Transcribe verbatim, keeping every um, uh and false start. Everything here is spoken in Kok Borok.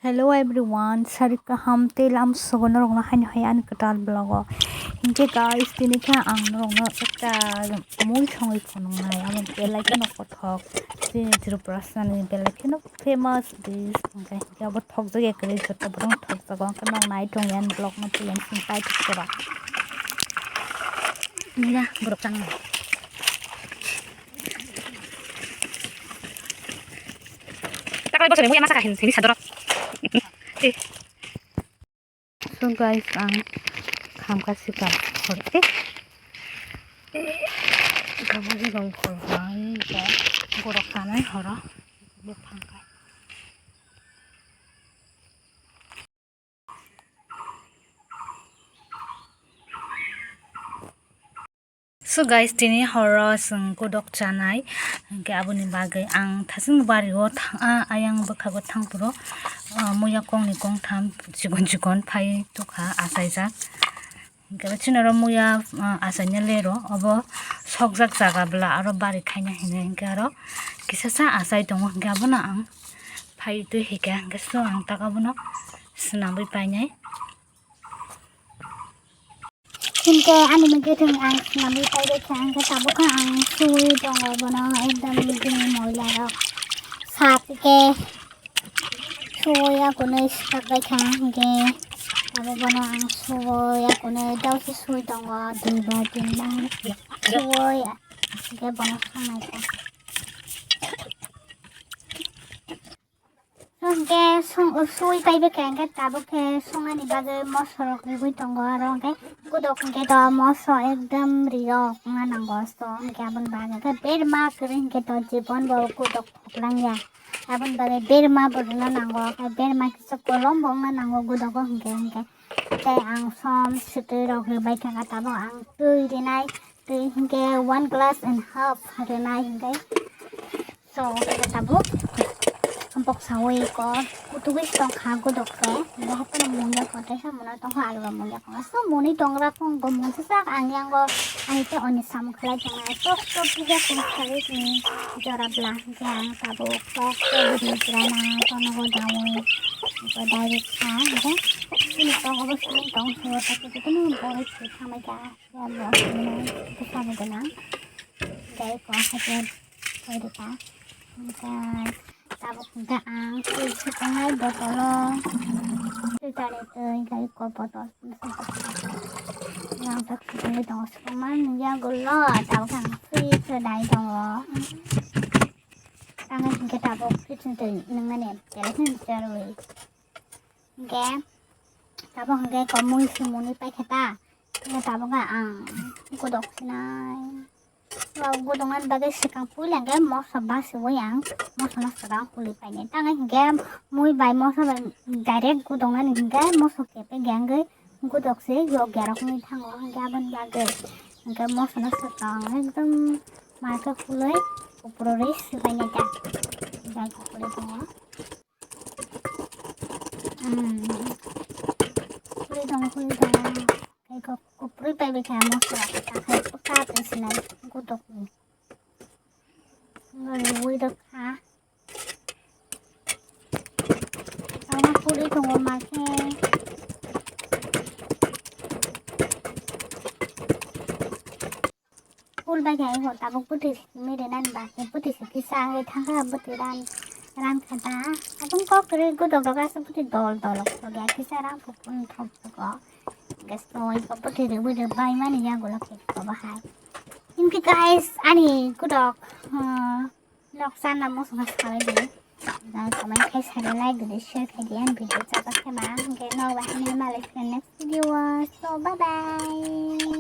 Hello everyone, sari kaham tei lam sogo norokno haino hai ani kwtal vlog o. Hinkhe guys, tini khe ang norokno ekta mui songwi phunuknai, abo belai kheno kothok. Chini Tripura sani belai kheno famous dish. Hinkhe, hinkhe abo thokjak ya kwrwi, joto borok thokjago, hinkhe norok nai tongya ani vlog no, tei yang sini pai thok sora. Nila borok chang. Takal bosor ni muya masa kahin sini sadorok. Eh. So guys, ang khamka sika hor, eh. Kamu ni gong khol hang ka borok kanai horo. Befang kai. So guys, tini horo chwng kudok chanai, hinkhe aboni bagwi ang thasing bario thang-, a-, ayang bwkhago thangphuru, ah, muya kongni kongtham chikon chikon phai tukha achaijak. Hinkhe chini oro muya, ah, achaina lero, obo sokjak jaga bwla aro bari khaina hinwi hinkhe aro kisasa achai tongo, hinkhe abono ang phai twi hika, hinkhe so ang tak abono swnamwi painai. Hinkhe ani mungkhe thwng ang swnamwi pairikha, hinkhe tabukhe ang suwi tongo bono, ekdom bini moila rok sak khe suwi akunwi swkakbaikha, hinkhe tabuk bono ang suwi akunwi dausi suwi tongo, duibar tinbar suwi hinkhe bono swngnaikha. Hinkhe song-, sui paibe khe hinkhe tabuk khe songani bagwi mosorok rigwi tongo, aro hinkhe kudok hinkhe to moso ekdom rio wngna nango, so hinkhe aboni bagwi hinkhe berma kwrwi hinkhe to jibon bo kudok thoklangya, aboni bagwi berma bo rwna nango, berma kisa kolom bo wngna nango kudogo hinkhe, hinkhe tei ang som swtwi rok rwbai thangkha, tabuk ang twi rinai, twi hinkhe one glass and half rwnai hinkhe. So, hinkhe tabuk boksawi ko kutugwi tongkha kudok khe. Hinkhe haphano mungya ko, tei haphano tongkha alu mungya ko. So, muni tongra kong go mungsa sak ang yango ani tei oni samung khlai tongnai. Tok tok kisa kung sawi ni jora bla hinkhe ang tabuk tok tok bini jora na tono go dawi. Hinkhe direct kha hinkhe. Chini tok obo sini tong hiyo tok tok no borwi thwi thamai kha. Ya, bo sini bwsa bo gwnang. Hinkhe ko hajar koi rwkha. Hinkhe tabuk hinkhe ang twi swkangwi botolo. Twi tani twi hinkhe ko botol. Yang tak swkangwi tongo, swkangma nungya gulo. Tabuk ang twi swdai tongo. Tangwi hinkhe tabuk twi twi nungnani belai kheno cherwi. Hinkhe tabuk hinkhe ko mui sumuni paikha ta. Hinkhe tabuk ang kudok sinai. Kudok nani bagwi swkang puila hinkhe moso basiwi ang moso no swkang puli painai. Tangwi hinkhe mui bai moso bai direct kudok nani hinkhe moso kepegwi ang kudok se yokya rok wngwi thango, hinkhe aboni bagwi hinkhe moso no swkang ekdom ma khe pulwi kupurwi swbainai ta. Hinkhe kupurwi tongo. Hmm. Puri tongo, puri tongo. Eko kupri pai bai kha mosla. Takhai pwkha twi sinai kudok ni. Ngari ui rok kha. Tama puri tongo ma khe. Full bai khai ho tabuk bwtwi simi rwnani bagwi bwtwi se kisa wngwi thangkha bwtwi ran ran kha da. Aboni kok kwrwi kudok rok aswk bwtwi dol dol rok ya kisa rang kok thok thok o. Gas noi ko bwtwi rwui rwbai mani ya gulo khe ko bahai. Hinkhe guys ani kudok, uh, nok sana mosong salai di. Guys, comment khai sari like di share khai di and video chapa khai ma. Hinkhe nok bahai ni malai next video. So bye bye.